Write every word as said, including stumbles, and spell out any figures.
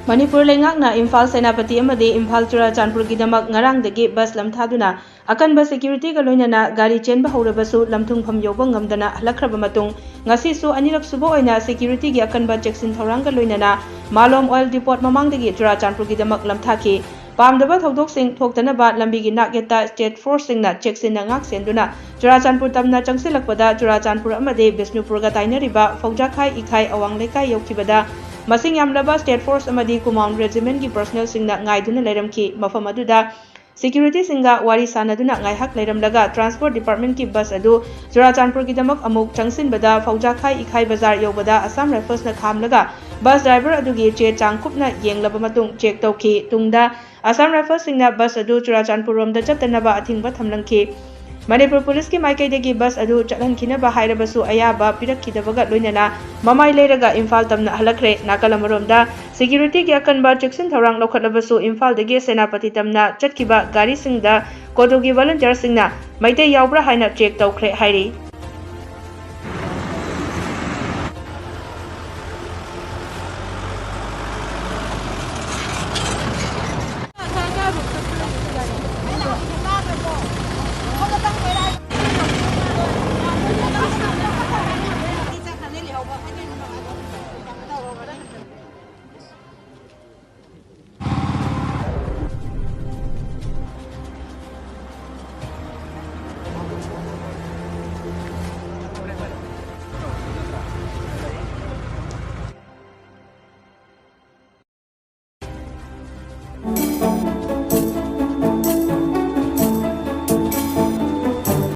ꯃꯅꯤꯄꯨꯔ ꯂꯩꯉꯥꯛꯅ ꯏꯝꯐꯥꯜ ꯁꯦꯅꯥꯄꯇꯤ ꯑꯃꯗꯤ ꯏꯝꯐꯥꯜ ꯆꯨꯔꯥꯆꯥꯟꯄꯨꯔꯒꯤꯗꯃꯛ ꯉꯔꯥꯡꯗꯒꯤ ꯕꯁ ꯂꯝꯊꯥꯗꯨꯅ ꯑꯀꯟꯕ ꯁꯦꯀ꯭ꯌꯨꯔꯤꯇꯤꯒ ꯂꯣꯏꯅꯅ ꯒꯥꯔꯤ ꯆꯦꯟꯕ ꯍꯧꯔꯕꯁꯨ ꯂꯝꯊꯨꯡꯐꯝ ꯌꯧꯕ ꯉꯝꯗꯅ ꯍꯜꯂꯛꯈ꯭ꯔꯕ ꯃꯇꯨꯡ, ꯉꯁꯤꯁꯨ ꯑꯅꯤꯔꯛ ꯁꯨꯕ ꯑꯣꯏꯅ ꯁꯦꯀ꯭ꯌꯨꯔꯤꯇꯤꯒꯤ ꯑꯀꯟꯕ ꯆꯦꯛꯁꯤꯟ ꯊꯧꯔꯥꯡꯒ ꯂꯣꯏꯅꯅ ꯃꯥꯂꯣꯝ ꯑꯣꯏꯜ ꯗꯤꯄꯣꯠ ꯃꯃꯥꯡꯗꯒꯤ ꯆꯨꯔꯥꯆꯥꯟꯄꯨꯔꯒꯤꯗꯃꯛ ꯂꯝꯊꯥꯈꯤ꯫ ꯄꯥꯝꯗꯕ ꯊꯧꯗꯣꯛꯁꯤꯡ ꯊꯣꯛꯇꯅꯕ ꯂꯝꯕꯤꯒꯤ ꯅꯥꯛꯌꯦꯠꯇ ꯁ꯭ꯇꯦꯠ ꯐꯣꯔꯁꯁꯤꯡꯅ ꯆꯦꯛꯁꯤꯟꯅ ꯉꯥꯛ ꯁꯦꯟꯗꯨꯅ ꯆꯨꯔꯥꯆꯥꯟꯄꯨꯔ ꯇꯝꯅ ꯆꯪꯁꯤꯜꯂꯛꯄꯗ ꯆꯨꯔꯥꯆꯥꯟꯄꯨꯔ ꯑꯃꯗꯤ ꯕꯤꯁꯅꯨꯄꯨꯔꯒ ꯇꯥꯏꯅꯔꯤꯕ ꯐꯧꯖꯥꯈꯥꯏ ꯏꯈꯥꯏ ꯑꯋꯥꯡ ꯂꯩꯀꯥꯏ ꯌꯧꯈꯤꯕꯗ ꯃꯁꯤꯡ ꯌꯥꯝꯂꯕ ꯁ꯭ꯇꯦꯠ ꯐꯣꯔꯁ ꯑꯃꯗꯤ ꯀꯨꯃꯥꯎꯟ ꯔꯦꯖꯤꯃꯦꯟꯒꯤ ꯄꯔꯁꯅꯦꯜꯁꯤꯡꯅ ꯉꯥꯏꯗꯨꯅ ꯂꯩꯔꯝꯈꯤ꯫ ꯃꯐꯝ ꯑꯗꯨꯗ ꯁꯦꯀ꯭ꯌꯨꯔꯤꯇꯤꯁꯤꯡꯒ ꯋꯥꯔꯤ ꯁꯥꯟꯅꯗꯨꯅ ꯉꯥꯏꯍꯥꯛ ꯂꯩꯔꯝꯂꯒ ꯇ꯭ꯔꯥꯟꯁꯄꯣꯔꯠ ꯗꯤꯄꯥꯔꯠꯃꯦꯟꯠꯀꯤ ꯕꯁ ꯑꯗꯨ ꯆꯨꯔꯥꯆꯥꯟꯄꯨꯔꯒꯤꯗꯃꯛ ꯑꯃꯨꯛ ꯆꯪꯁꯤꯟꯕꯗ ꯐꯧꯖꯥꯈꯥꯏ ꯏꯈꯥꯏ ꯕꯖꯥꯔ ꯌꯧꯕꯗ ꯑꯁꯥꯝ ꯔꯥꯏꯐꯜꯁꯅ ꯈꯥꯝꯂꯒ ꯕꯁ ꯗ꯭ꯔꯥꯏꯚꯔ ꯑꯗꯨꯒꯤ ꯆꯦ ꯆꯥꯡ ꯀꯨꯞꯅ ꯌꯦꯡꯂꯕ ꯃꯇꯨꯡ ꯆꯦꯛ ꯇꯧꯈꯤ꯫ ꯇꯨꯡꯗ ꯑꯁꯥꯝ ꯔꯥꯏꯐꯜꯁꯤꯡꯅ ꯕꯁ ꯑꯗꯨ ꯆꯨꯔꯥꯆꯥꯟꯄꯨꯔꯔꯣꯝꯗ ꯆꯠꯇꯅꯕ ꯑꯊꯤꯡꯕ ꯊꯝꯂꯝꯈꯤ꯫ ꯃꯅꯤꯄꯨꯔ ꯄꯨꯂꯤꯁꯀꯤ ꯃꯥꯏꯀꯩꯗꯒꯤ ꯕꯁ ꯑꯗꯨ ꯆꯠꯍꯟꯈꯤꯅꯕ ꯍꯥꯏꯔꯕꯁꯨ ꯑꯌꯥꯕ ꯄꯤꯔꯛꯈꯤꯗꯕꯒ ꯂꯣꯏꯅꯅ ꯃꯃꯥꯏ ꯂꯩꯔꯒ ꯏꯝꯐꯥꯜ ꯇꯝꯅ ꯍꯜꯂꯛꯈ꯭ꯔꯦ꯫ ꯅꯥꯀꯜ ꯑꯃꯔꯣꯝꯗ ꯁꯦꯀ꯭ꯌꯨꯔꯤꯇꯤꯒꯤ ꯑꯀꯟꯕ ꯆꯦꯛꯁꯤꯟ ꯊꯧꯔꯥꯡ ꯂꯧꯈꯠꯂꯕꯁꯨ ꯏꯝꯐꯥꯜꯗꯒꯤ ꯁꯦꯅꯥꯄꯇꯤ ꯇꯝꯅ ꯆꯠꯈꯤꯕ ꯒꯥꯔꯤꯁꯤꯡꯗ ꯀꯣꯗꯣꯒꯤ ꯚꯣꯂꯨꯟꯇꯤꯌꯔꯁꯤꯡꯅ ꯃꯩꯇꯩ ꯌꯥꯎꯕ꯭ꯔꯥ ꯍꯥꯏꯅ ꯆꯦꯛ ꯇꯧꯈ꯭ꯔꯦ ꯍꯥꯏꯔꯤ꯫